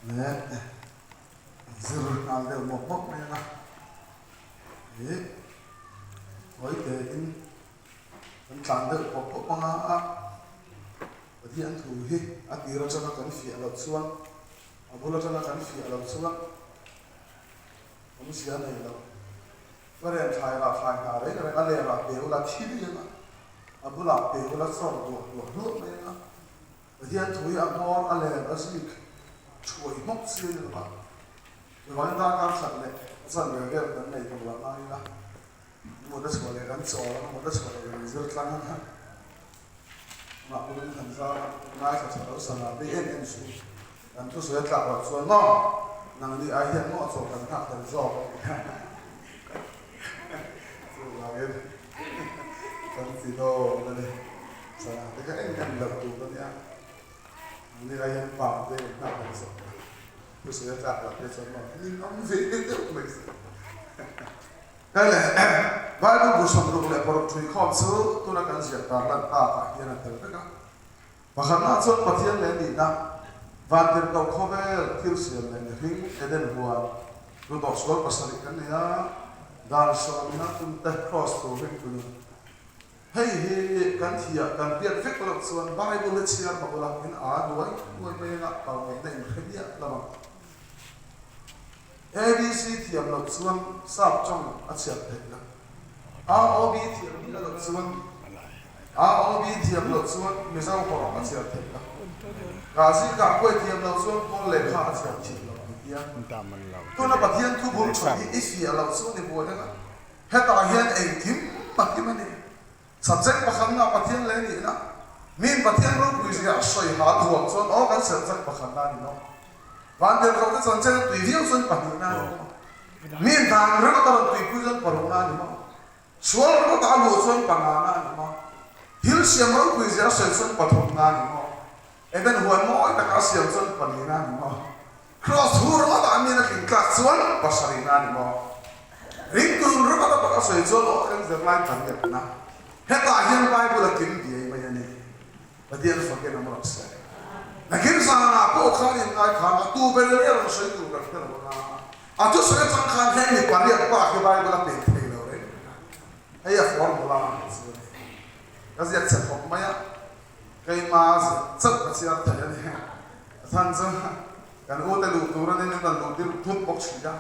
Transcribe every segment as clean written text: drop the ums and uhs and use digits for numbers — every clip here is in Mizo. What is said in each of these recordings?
Leh zir nghal deuh mawp mawp mai ang a, ih hawi tein kan tlan deuh pawp pawp ang a, Pathian thu hi a tir atanga kan fiah loh chuan, a bul atanga kan fiah loh chuan awmzia a nei lo. Ka ren thlai rah thlai hna reng reng a lerah pe ula thi daih ang a, a bulah pe ula chawr duah duah hluah mai ang a. Pathian thu hi a hmawr a ler a zik thuai hmawk si a ni lo va, chuvangin darkar khat leh a chanve vel kan nei tawh lah ngai ila, mut a chhuah leh kan chawl ang a, mut a chhuah leh kan zir tlang ang a, amah pawhin kan zar a, ngaithla tha lo sana te em em su, kan thusawi a tlak loh chuan maw nangni ai hian maw chaw kan nghak hlel zawk a ti a, chuvangin kan ti dawn a ni. Sana te kha en en loh tur a nia, ni ai hian pa te in nghak an zawh a, thusawi a tlak lah te chuan maw min awm ve deuh mai si. Hei le, Bible bu 66 thui khawm chu tuna kan ziah tar lan takah hian a tel vek a. Pakhatna chuan Pathian leh nihna, vantirhkoh khawvel thil siam leh mihring Eden huan hlutawh sual pasarih kan nei a, dan sawmina tumte Kraws tur ringtu nun. Hei hi kan thiah kan hriat vek loh chuan Bible hi chhiar hmah ula in aa duai duai mai anga kal ngaihna in hre miah lo ang. ABC thiam loh chuan sap tawng a chhiat theih lo. AOB thiam miah loh chuan AOB thiam loh chuan Mizo hawrawp a chhiat theih lo. Kazi kahkuai thiam loh chuan Kawl lehkha a chhiat theih lo ang tia. Tuna Pathian thu bul tha hi i fiah loh chuan i buai anga. Hetah hian engkim a kim a ni. Subject pakhatna Pathian leh nihna, Miin Pathian ropui zia a sawi hal huam chuan aw kan subject pakhatna a ni maw? Vantirhkohte chanchin a tui viau chuan pahnihna a ni maw? Miin dan ringawt a rawn tuipui chuan parukna a ni maw? Sual ringawt a luh chuan pangana a ni maw? Thil siam ropui zia a sawi chuan pathumna a ni maw? Eden huan mawi taka a siam chuan palina a ni maw? Kraws hu ringawt ah miin a tling tlak chuan pasarihna a ni maw? Ringtun ringawt a tak a sawi chuan aw kan zirlai pariatna. Hetah hian Bible a kim biai mai a ni. Pathian fakin awm rawh se. Nakin zanah pawh khan inngai khan a tu ber ber rawn sawi tur kan hre lo anga a thusawi atang khan heng mi pariat bak hi Bible a pek thei lo reng. Hei a formula a nih chu a ni. Ka ziak chhe khawp mai a. Keima ziah chauh ka chhiar thei a ni. A chhan chu kan ute luh tur a ni, min rawn luh tir thut bawk si a,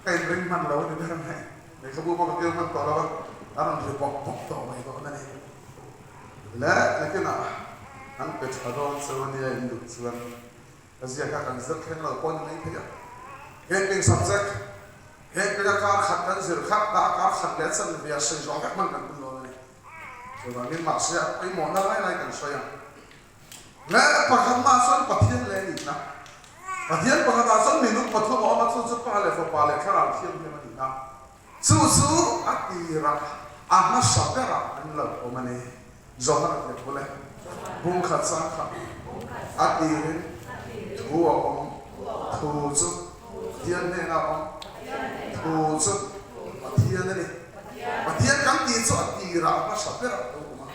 ka inring hman lo a ni ber mai. Lehkhabu pawh ka keu hman tawh lo a, a rawn ri bawk bawk tawh mai dawn a ni. Le nakinah an pe tha dawn cheu a nia in duh chuan ka ziak a, kan zir thleng lo pawh a ni mai thei a. Camping subject, camping a kar khat kan zir kha a kar khat leh a chanve a sawi zawh vek hman kan tum dawn a ni. Chuvangin mahse a pawimawhna lai lai kan sawi ang. Leh pakhat mah chuan Pathian leh nihna. Pathian pakhatah chuan minung pathum a awm a, chu chu Pa leh Fapa leh Thlarau Thianghlim a ni a. Chu chu a tirah a hmasa berah an lo awm a ni. Johana tih a bul e. Bung khat chang kha a tirin thu a awm, thu chu Pathian hnenah a awm, thu chu Pathian a ni. Pathian kan tih chu a tirah a hmasa berah a lo awm a.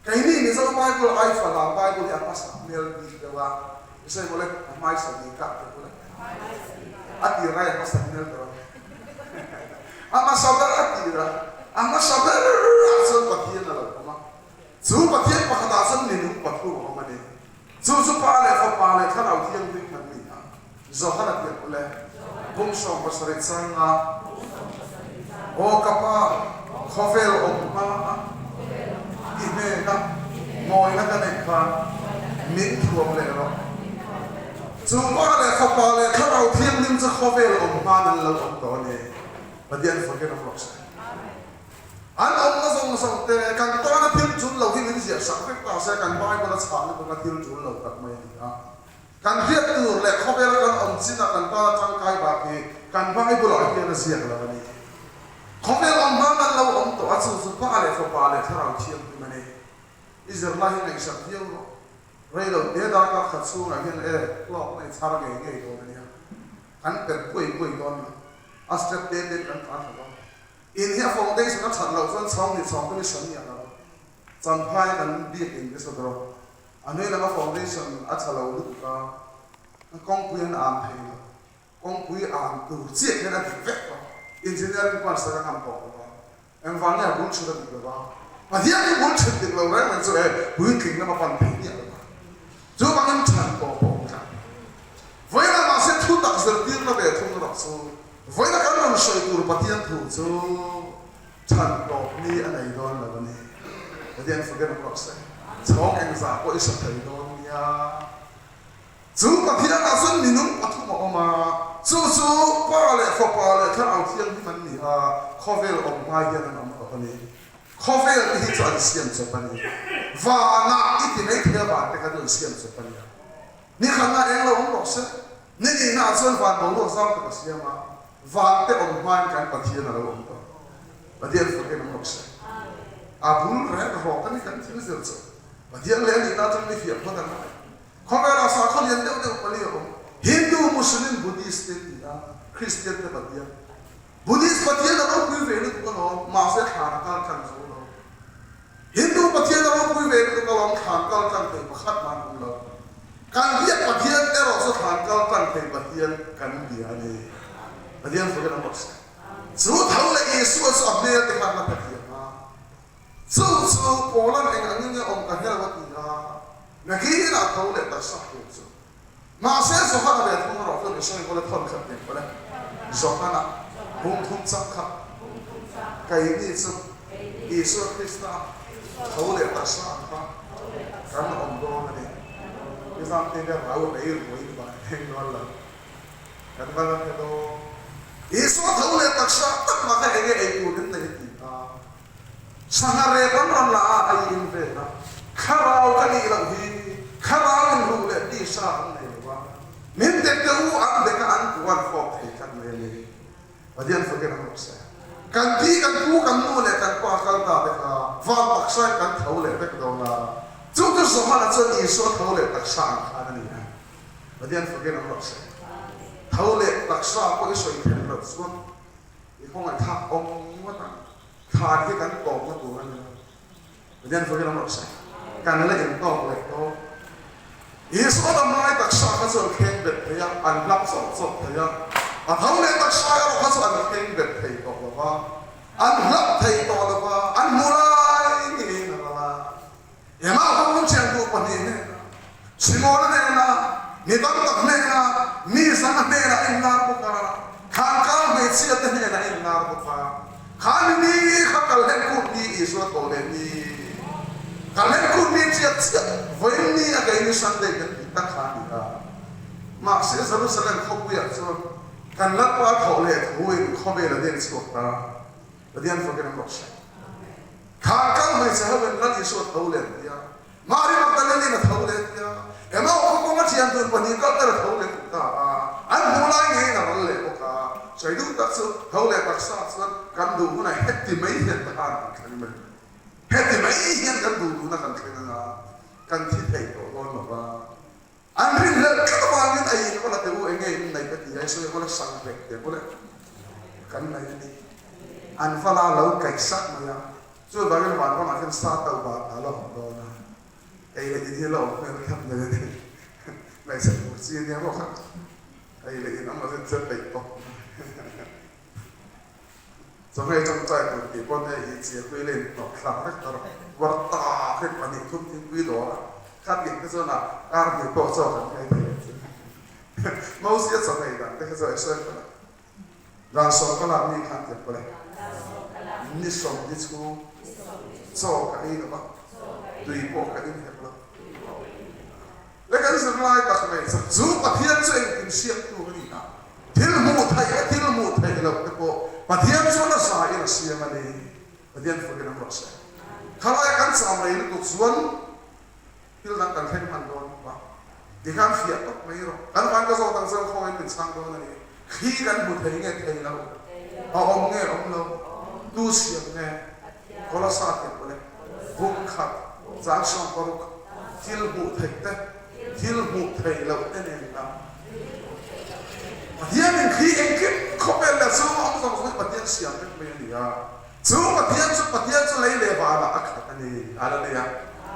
Keini Mizo Bible ai Falam Bible hi a hmasa hmel bik deuh a, i sawi maw le, a hmaisa bik a ti bul a, a tir ai a hmasa hmel ber a, a hmasa ber a tir a, a hmasa ber ah chuan Pathian a lo awm a, chu Pathian pakhat ah chuan minung pathum a awm a ni. Chu chu Pa leh Fapa leh Thlarau Thianghlim an ni a. Johana tih a bul e. Bung 70 changa Aw ka Pa, khawvel awm hma a i hnena mawina ka neih khan min thuam leh rawh. Chu Pa leh Fapa leh Thlarau Thianghlim chu khawvel awm hmain an lo awm tawh a ni. Pathian fakin awm rawh se. An awmna zawng zawng te, kan tana thil tul lo hi min ziah sak vek ta se, kan Bible a chhah lutuk a thil tul lo tak mai a ni a. Kan hriat tur leh khawvela kan awm chinah kan tana tangkai bak hi kan Bible ah hian a ziak lo a ni. Khawvel awm hma nan lo awm tawh a, chu chu Pa leh Fapa leh Thlarau Thianghlim a ni. I zirlai hi ngaihsak viau rawh. Rei lo te darkar khat chhungah hian e hlawkna i chhar ngei ngei dawn a nia. Kan pet buai buai dawn lo. A step te te kan tlan thla dawn. In hi a foundation a that loh chuan chhawng hnih chhawng te mi hran miah lo. Champhai kan biak in te saw rawh. A hnuai lama foundation a tha lo lutuk a. Kawngpui an am thei lo. Kawngpui am tur chiah hian a dik vek tawh. Engineering pawn sak a ngam tawh lo a. Engvang nge a bul chhut a dik lo va? Pathian hi bul chhut dik lo reng reng chu e puitling lama pan thei miah lo va. Chu vangin chhan pawh pawh awm tlat. Vawiinah mahse thu tak zirtirna ve thung erawh chu vawiina kan rawn sawi tur Pathian thu chu chhan tawp ni a nei dawn lo a ni. Pathian fakin awm rawh se. Chhawng engzah pawh i sa thei dawn nia. Chu Pathianah chuan minung pathum a awm a, chu chu Pa leh Fapa leh Thlarau Thianghlim an ni a, khawvel awm hma hian an awm tawh a ni. Khawvel te hi chu an siam chawp a ni. Vanah i ti mai thei a, van te kha chu an siam chawp a ni a. Ni khatna eng lo awm rawh se. Ni nihnaah chuan van boruak zau tak a siam a, van te awm hmain kan Pathian a lo awm tawh. Pathian fakin awm rawh se. A bul reng rawk a ni kan thil zir chu. Pathian leh a nihna atangin i fiah phawt ang a. Khawvelah sakhaw lian deuh deuh pali a awm. Hindu, Muslim, Buddhist te an ni a, Kristian te Pathian. Buddhist Pathian a ropui ve lutuk alawm, mahse thlan a kal tlang zo lo. Hindu Pathian a ropui ve lutuk alawm, thlan kal tlang thei pakhat mah an awm lo. Kan biak Pathian erawh chu thlan kal tlang thei Pathian kan bia a ni. Pathian fakin a rawh se. Chu tho leh Isua chu a hmel te khan la hrethiam a. Chu chu Paula'n eng angin nge awm ka hel a ti a, nakinah tho leh taksa tur chu. Mahse Johana leh thung erawh chuan Isua in kawle thawn khat nen kawle Johana bung thum chak kha keini chu Isua Krista tho leh taksa ang kha kan awm dawn a ni. Nizam te hian rau rei ruai ni vang thleng dawn lo. Kan va la hre dawn. Isua tho leh taksa tak mah kha enge ei tur min nei a ti a. Sangha rep an rawn la a, a in vel a. Thlarau ka nih loh hi, thlarau in ruh leh tisa an nei lo a. Min dek te u an dek a, an ku an fawp thei tlat mai a ni. Pathian fakin an rawh se. Kan pi, kan pu, kan nu leh kan pa kal ta te kha van taksa in kan tho leh vek dawn a. Chu chu Johana chuan Isua tho leh taksa ang khan a ni a. Pathian fakin an rawh se. Tho leh taksa pawh i sawi theih loh chuan i khawngaihthlak awm ngawt ang. Thlan hi kan tawpna tur a ni lo. Pathian fakin awm rawh se. Kan la intawk leh dawn. Isua dam lai taksa kha chu an kheng bet thei a, an hlap zawk zawk thei a. A tho leh taksa erawh kha chu an kheng bet thei tawh lo va, an hlap thei tawh lo va, an hmu lai ngeiin a ral a. Emma kawng thiantu pahnih hnenah, Simona hnenah, mi tam tak hnenah, mi zanga hnenah a inlar bawk a, Thankal hmeichhia te hnenah a inlar bawk a. Kha ni ni kha Kalhen kut ni Isua tawh leh ni, Kalhen kut ni chiah chiah vawiin ni a keini Sunday kan tih tak kha a ni a. Mahse Jerusalem khawpuiah chuan kan Lalpa thawh leh thuin khawvel a deng chhuak ta. Pathian fakin a rawh se. Thankal hmeichhe ho in Lal Isua tho leh an ti a, Mari Magdalene in a tho leh an ti a, Emau khaw kawnga thian dun pahnih kal ber a tho leh duh ta a, an hmuh lai ngeiin a ral leh bawk a. Sawi duh tak chu tho leh taksa chuan kan duh hunah heti mai hian ka han kan thleng mai. Heti mai hian kan duh duhna kan thleng anga kan thi thei tawh dawn lo va. An rinhlelh tlat avangin a in va la teh u, enge in nei ka ti a, i sawi va la sang vek teh bawlh e, kan nei a ni. An va la lo kaih sak mai a, chuvangin vanramah hian sa to van a la awm dawn a, ei leh in hi la awm hmel thlap mai a ni. Hmeichhe tur chi ania maw kha, ei leh in awm lo hian thil peih tawp. Chawhmeh tawngtai tur tih pawn hei hi chiahpui leh inhnawh thlak vek ta rawh. War tak hi pahnih thum thingpui dawr a, khat nih te chuan a kar hnih pawh chaw kan nghei thei ang chu. Mosia chawhmeh dan te kha chu a sawi phawt a. Dan sawm ka lak mi khan tiang pawh le. Ni sawm ni chhung chaw ka ei lo va, tui pawh ka in hek lo. Le kan zirlai tak mai chu, chu Pathian chu engkim siaktu a ni a. Thil hmuh theih leh thil hmuh theih loh te pawh Pathian chuan a za in a siam a ni. Pathian fakin awm rawh se. Khalaia kan cham rei lutuk chuan thil dang kan thleng hman dawn bawk a. Tikhan fiah tawp mai rawh. Kan van ka zawt ang chuan khawiin min chhang dawn a ni. Thli kan hmu thei nge thei lo? A awm nge awm lo? Tu siam nge? Kolosa tih pawh le buk khat chang 16 thil hmuh theih te, thil hmuh theih loh te nen lam. Pathianin khi engkim khawvel leh chhunga awm zawng zawng hi Pathian siam vek mai a ni a. Chu Pathian chu Pathian chu lei leh vanah a khat a ni, a la nei a.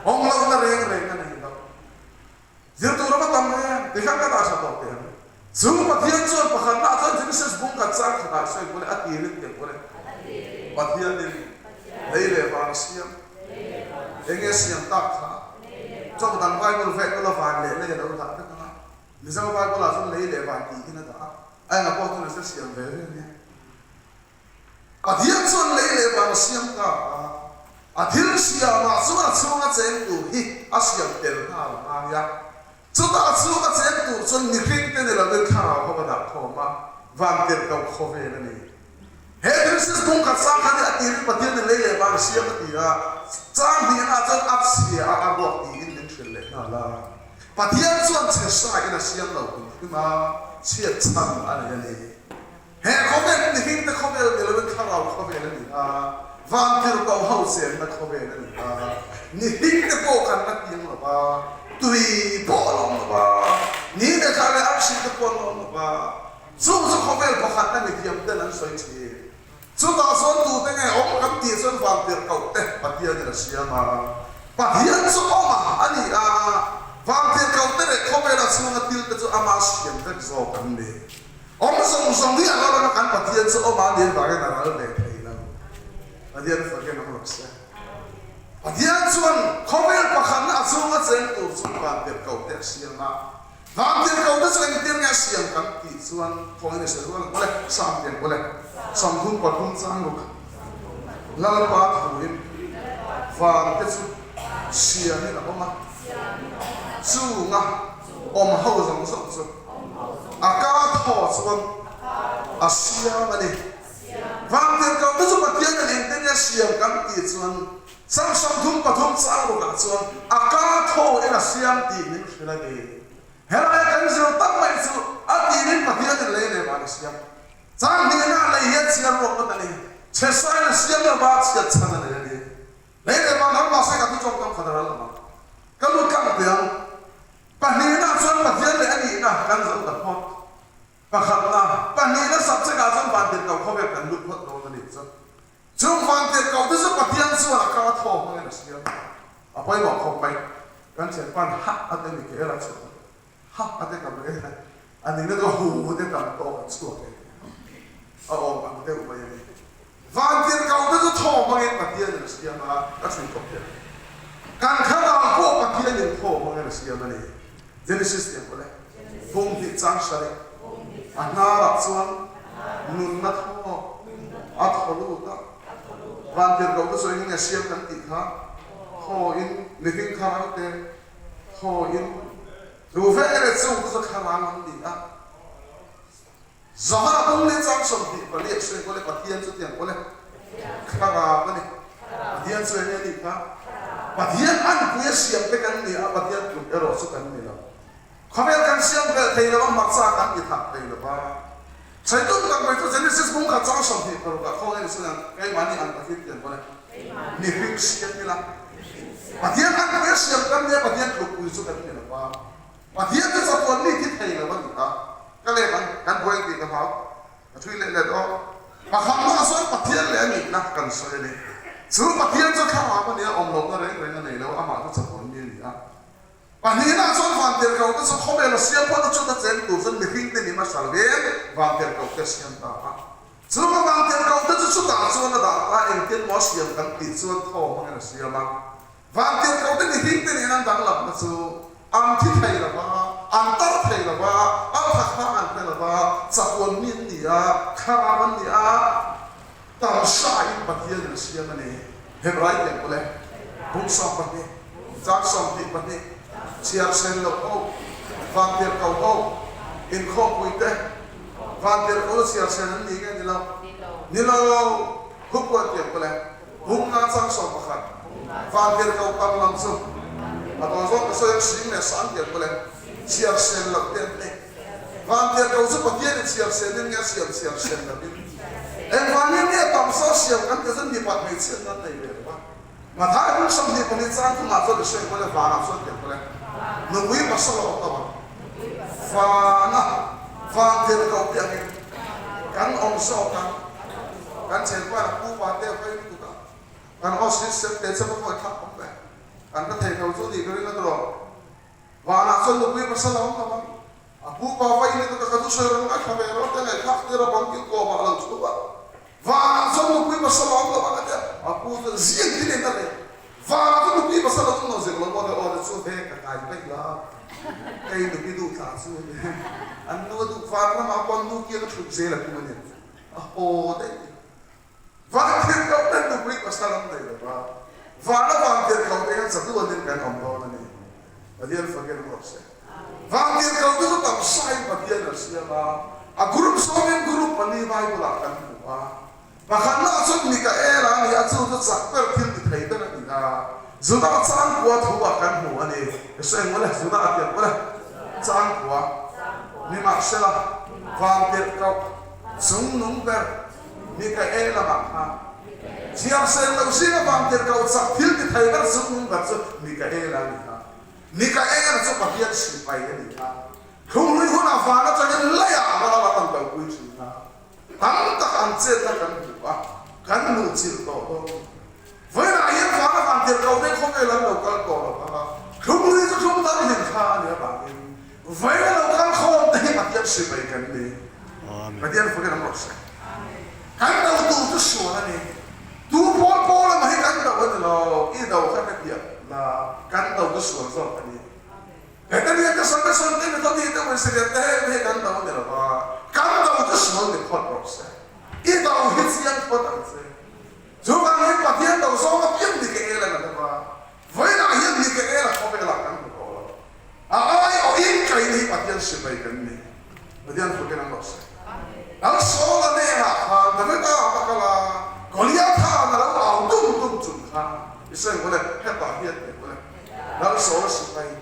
Awm lohna reng reng a nei lo. Zir tur a va tam em? Tikhan ka dah tha tawh teh ang. Chu Pathian chuan pakhatnaah chuan Genesis bung khat chang khatah sawi pawh le a tirin teh pawh le Pathianin lei leh van a siam. Enge a siam tak kha? Tawng dang Bible vek ula van leh lei a lo dah vek ang a. Mizo Bible ah chuan lei leh van tiin a dah a. A enga pawh chuan a se siam ve ve nia. Pathian chuan lei leh van a siam ta a, a thil siamah chuan a chhunga cheng tur hi a siam tel nghal a ngai a. Chutah a chhunga cheng tur chuan mihring te ni lovin thlarau ho a dah khawm a, van tirhkoh khawvel a ni. He Genesis bung khat sang khan hi a tirin Pathianin lei leh van a siam a ti a, chang hnihna chuan a chhia a, a ruak tiin min hrilh leh nghal a. Pathian chuan chhe sain a siam lo hrim hrim a, chhiat chhan a nei a ni. He khawvel hi mihring te khawvel ni loin thlarau khawvel a ni a, vantirhkoh ho chenna khawvel a ni a, mihring te pawh kan la piang lo va, tui pawh a la awm lo va, ni leh thla leh arsi te pawh an la awm lo va, chu chu khawvel pakhat a mithiam ten an sawi thin. Chutah chuan tute nge awm kan tih chuan vantirhkoh te Pathianin a siam a, Pathian chu awm a a ni a, vantirhkoh te leh khawvela chhunga thil te chu ama siam vek zawk an ni. Awm zawng zawng hi a ral anga kan Pathian chu awm a nih avangin a ral ve thei lo. Pathian fakin awm rawh se. Pathian chuan khawvel pakhatna a chhunga cheng tur chu vantirhkoh te a siam a. Vantirhkoh te chu engtin nge a siam kan tih chuan thawngin i sawi rual ang bawlh e, Sam tiang bawlh e, 33 chang ruk Lalpa thuin van te chu siamin a awm a, chunga awm ho zawng zawng chu A ka thaw chuan a siam a ni. Vantirhkoh te chu Pathian in engtin nge siam kan tih chuan Sam 33 chang rukah chuan a ka thaw in a siam tih min hrilh a ni. Helaia kan zir tak mai chu a tirin Pathian in lei leh van a siam. Chang hnihna lei hian chhiar ruak ngawt a ni. Chhe sain a siam lova chhiat chhan a nei a ni. Lei leh van ram mahse ka thu tawngkam khat a ral lo ang. Ka lut tlang teh ang. Pahnihna chuan Pathian leh a nihna kan zo ta phawt. Pakhatna, pahnihna subject ah chuan vantirhkoh khawvel kan lut phawt dawn a nih chu. Chung vantirhkoh te chu Pathian chuan a kar a thaw hmangin a siam. A pawimawh khawp mai. Kan thianpa'n ha a te mi ke la chhuah a. Ha a te ka ber a. A nihna chu hu te tam tawk an chhuak em em a. A awm ang deuh mai a ni. Vantirhkohte chu thaw hmangin Pathianin a siam a, ka chhui kawp hian. Kan thlarau pawh Pathianin thaw hmangin a siam a ni. Genesis tih ang pawh le. Bung hnih chang sarih. A hnarah chuan nunna thaw a thaw lut a. Vantirhkohte chu engin nge siam kan tih kha? Thawin mihring thlaraute thawin Chu ve leh chung te chu thlarau an ni a. Zahara bung leh chang 24 a sawi pawh le Pathian chu tiang pawh le thlarau a ni. Pathian chu enge a nih kha? Pathian anpui a siam te kan ni a, Pathian tluk erawh chu kan ni lo. Khawvel kan siam belh thei lo a, hmarcha kan ti thak thei lo va. Sawi tum tak mai chu Genesis bung khat chang 26 ah khawngaih in sawi ang, keimahni ang takin tiang pawh le mihring siam ila. Pathian anpui a siam kan nia, Pathian tlukpui chu kan ni lo va. Pathian chu chatuan mi thi thei lo a ni a, ka lem ang, kan buai ang tih ka hlau. Ka thui leh let aw. Pakhatnaah chuan Pathian leh a nihna kan sawi a ni. Chu Pathian chu thlarau a ni a, awm lohna reng reng a nei lo, amah chu chatuan mi a ni a. Pahnihnaah chuan vantirhkohte chu khawvel a siam phawt a, chuta cheng tur chuan mihringte ni hmasa lovin vantirhkohte a siam ta a. Chunga vantirhkohte chu chutah chuan a dah ta a, engtin maw a siam kan tih chuan thaw hmangin a siam a. Vantirhkohte mihringte nen an danglamna chu an thi thei lo va, an tar thei lo va, an thakhang an hre lo va, chatuan mi an ni a, thlarau an ni a, Tamsain Pathianin a siam a ni. Hebrai tiang pawh le, bung 12, chang 22, chhiar sen loh ho, vantirhkoh ho, inkhawmpui te, vantirhkoh chu chhiar sen an ni nge ni lo? Ni lo, Khupuan tiang pawh le, bung nga chang 11, vantirhkoh tam lam chu a tawn zawng ka sawi ang sing leh sang tiang pawh le, chhiar sen loh te an ni. Vantirhkoh chu Pathianin chhiar senin nge a siam chhiar sen lovin? Engvangin nge tamsa siam kan ti chuan mipat hmeichhiatna an nei ve lo va? Mathai bung 24 chang thumah chuan Isua engkawl e vanah chuan ti ang kawle nupui pasal a awm lo ang. Vana vantirhkoh te angin kan awm zawk ang. Kan chenpain a pu pa te a hawi lutuk a, kan aw sir sem te chauh a hawi thlak awm ve. Kan hre thei lo chu nih ka ring a tawh. Vanah chuan nupui pasal a awm lo ang. Pu pa vai lutuk a ka thusawi rawn ngaithla ve rawh te ngaihthlak tir a bang kil kawmah a lo thu a. Vanah chuan nupui pasal a awm lo ang a tia, a pu chuan zing thil in a reh. Vanah chuan nupui pasal a awm lo zir lo maw le aw le chu ve ka kai peih la, kei nupui duh tla chu a ni. An nu a duh van ramah pawh an nu kiang a thut zel a tum a ni. A haw daih ni. Van thirhkoh ten nupui pasal an nei lo va, vana van thirhkoh te hian chatuanin kan awm dawn a ni. Pathian fakin awm rawh se. Van thirhkoh te chu tam sain Pathian a siam a, a group sawmin group pali Bible ah kan hmu a. Pakhatna chuan Mikael a ni a, chu chu chak ber thil ti thei ber a ni a. Judah changkua thu ah kan hmu a ni. Ka sawi ang mawle, Judah a ti ang mawle. Changkua, nimahsela, van tirhkoh chungnung ber Mikael lamah khan thiamsen lo zing avang tirhkoh chak thil ti thei ber chungnung ber chu Mikael a ni kha. Mikael chu Pathian sipai a ni kha. Thlunghlui hunah van atangin leiah ral a rawn kalpui thin a. Tam tak an chetna kan hmu a, kan luhchilh tawh dawn. Vawiinah hian van avang tirhkoh te khawvel an lo kal tawh lo vang a, thlunghlui chu thlung dang hlim kha a nih avangin vawiina lo kal khawm te hi Pathian sipai kan ni. Pathian fakin an rawh se. Kan do tur chu sual a ni. Tu pawl pawl emaw hi kan do a ni lo, i do kha ka tiah la, kan do chu sual zawk a ni. Heta nia ka sawi sawi te mi tawni te pawisa lian te heng te hi kan do a ni lo va, kan do chu sual ni phawt rawh se. I do hi chiang phawt ang che. Chuvangin Pathian do zawng apiang Mikael a la deuh a, vawiinah hian Mikael a khawvelah kan hmu tawh lo. A ai awhin kain hi Pathian sipai kan ni. Pathian fakin an rawh se. Lal Saula hnenah khan Davida a kal a, Goliatha'n a lo au dum dum chung khan, I sawi mawle, hetah hian tih mawle, Lal Saula sipai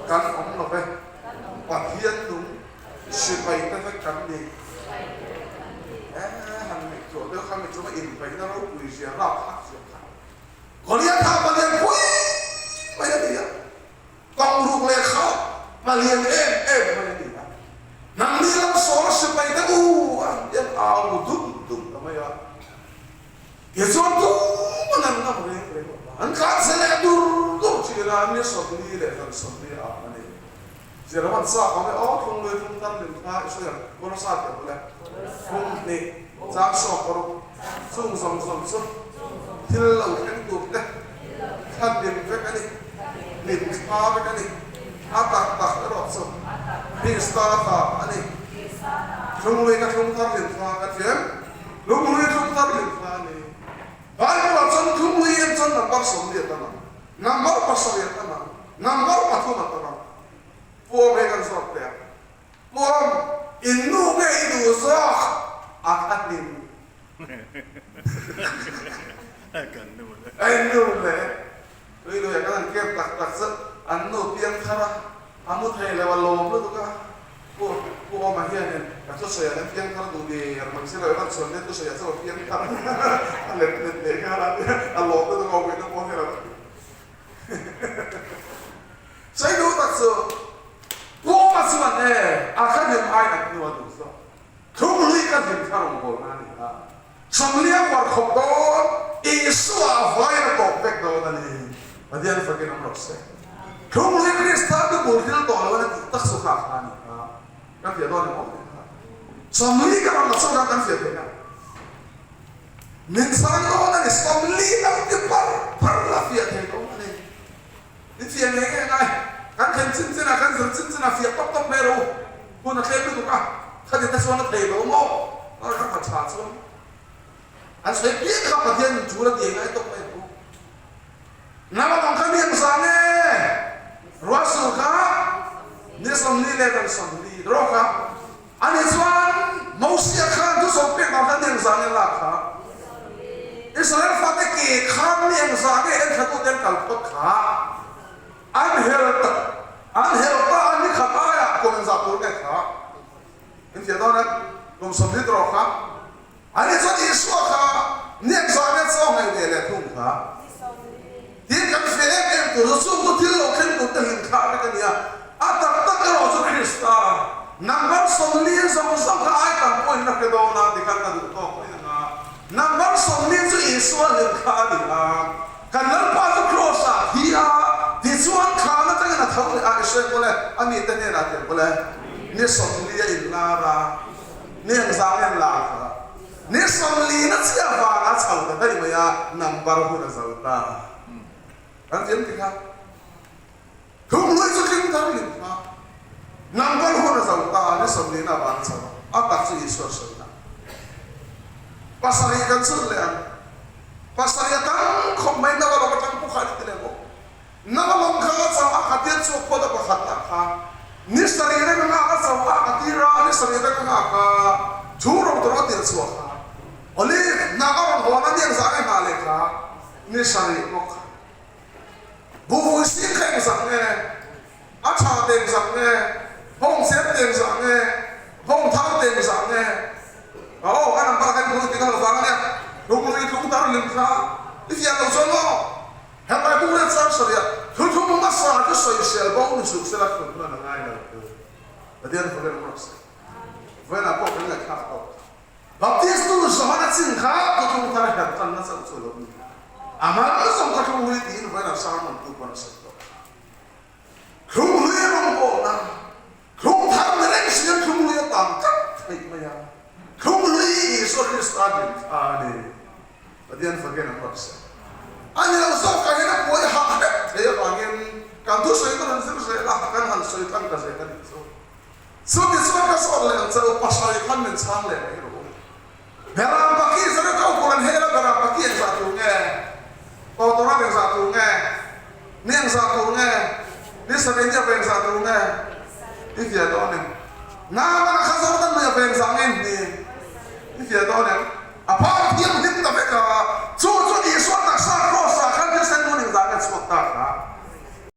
kan awm lo ve, Pathian nung Sipai te vek kan ni. E han ngaihtuah deuh kha mi chunga inbeihna ropui zia rap thlak zia kha. Goliatha palian pui mai a ni a, Tawng ruk leh kha palian em em mai a ni a. Nangni lam sawl sipai te u an ti an au dum dum ta mai a. Tichuan tuman an ngam reng reng lo va, an tlanchhe leh dur dur thin a, ni 40 leh zan 40 a ang a ni. Zirlaman chak awm e aw, thlunglui thlung thar hlim kha i sawi ang, Kolosa tih a bul e. Thlung hnih, chang sawk paruk, chung zawng zawng chu thil lo thleng tur te thla hlim vek a ni, hlim thla vek a ni, a tak tak erawh chu Krista ta a ni. Thlunglui ka thlung thar hlim thla ka thiam, thlunglui thlung thar hlim thla a ni. Bible-ah chuan thlunglui en chuan number 40 a tam ang. Number pasarih a tam ang, number pathum a tam ang. Puam he kan zawt teh ang. Puam, in nu nge i duh zawk a kha hlim. A in nu le. Tui lui a kan han kem tak tak chu an nu piang thar a, a mu thei lo a lawm lutuk a. Pu Pu Awma hianin ka thusawi ah hian piang thar duh der mai si lo, erawh chuan nia thusawi ah chuan piang thar a let let leh nghal a nia, a lawm lutuk a awmawina pawh hre lo a ti. Sawi duh tak chu Pu Awma chuan e a kha hlim ai an hnu a duh zawk. Thunglui ka hlim thar awm bawl na a ni a, Sawmliang war khawp dawn Isua a vaiin a tawp vek dawn a ni. Pathian fakin awm rawh se. Thunglui Krista chu bul thil tawh lo a ni tih tak chu kha kha a ni a, kan fiah dawn emaw tih kha. Sawmli ka rawn la chhuak a kan fiah theih a. Min chhang dawn a ni, 40 lo ti par par la fiah thei dawn a ni. I fiah ngei ngei ngai. Kan thlen chin chin a, kan zir chin chin a, fiah tawp tawp mai rawh u. Hun a tlem lutuk a, khati te chuan a thei lo maw? Ral kha kha tha chuan an sawi piang kha Pathian in tul a ti ngai tawp mai ang u. Nang avang kha mi ang zang e, ruah sur kha ni 40 leh dan 40 rawh kha. Ani chuan Mosia khan thusawm pek dan kha ni ang zang e lak kha. Israel fate ke khan ni ang zang e en thlatute an kal phawt kha. An hel ta an hel ta a ni khat aiah kum engzah tur nge kha? In fiah dawn em? Kum 40 rawh kha. Ani chuan Isua kha ni engzah nge chaw ngaih ve leh thung kha? Tin kan fiah em em tur chu chung chu thil lo thleng tur te hlim thlah vek a ni a. A tak tak erawh chu Krista number 40 zawng zawng kha ai tam pawhin a hre dawn a ti khan ka duh tawk mai ang a. Number 40 chu Isua hlim thlah a ni a. Kan Lalpa chu Kraws-ah a thi a, tichuan thlan atangin a tho leh a, i hre mawle, a mite hnenah tiang mawle. Ni 40 a inlar a, ni engzah nge an lar kha? Ni 40 na chiah vang a chho ta daih mai a, number hun a zo ta. Kan thiam ti kha. Thunglui chu tling thar lim kha. Number hun a zo ta, ni 40 na vang a chho a, a tak chu Isua sawina. Pasarih kan chhun leh ang. Pasarih a tam khawp mai, Nagalok atang pawh kha an inti leh bawk. Nagalok kha a chau a, khatia chhuak phawt a pakhatna kha ni sarih reng a nghak a chau a, a tir a, ni sarih reng a nghak a, thu ro tur a tirh chhuah kha Olive hnah a rawn hawn a, ni engzah nge nghah leh kha ni sarih bawk kha. Buhvui sing kha engzah nge? A tha te engzah nge? Bawng chen te engzah nge? Bawng thar te engzah nge? Aw, ka number kha i hmu tih ka lo vang a nia. Hlumri tlung tar lim kha i fiah lo chuan maw? Helai bung leh chang sawiah thuthlung hmasa chu sawisel bo ni suh sela thlun hman a ngai lo thu Pathian fak in rawh se. Vawiinah pawh kan ngaihthlak tawh. Baptistu Johana chin kha thuthlung thar her tanna chauh chu a lo ni. A mal zawng kha thlung hlui tiin vawiinah sermon tu pawn a sawi tawh. Thlung hlui rawngbawlna, thlung thar ni reng si hian thlung hlui a tam tlat theih mai a. Thlung hlui Isua Krista din kha a ni. Pathian fakin an rawh se. A ni lo zawkah hian a puai hah hrep thei avangin kan thusawi kan han zir zel a, kan han sawi tlang ta zel a nih chu. Chuti chuan ka zawt leh ang che u, pasarih khan min chhang leh mai rawh u. Beram paki Jericho kulh an hel a, beram paki engzah tur nge? Tawtawrah engzah tur nge? Ni engzah tur nge? Ni sarih ni a vengzah tur nge? I fiah dawn em? Naman a kha Jordan lui a vengzah nge ni? I fiah dawn em? A phar thianghlim ta vek a, chu chu Isua taksa Kraws-ah khan thisen nun engzah nge chhuak ta kha?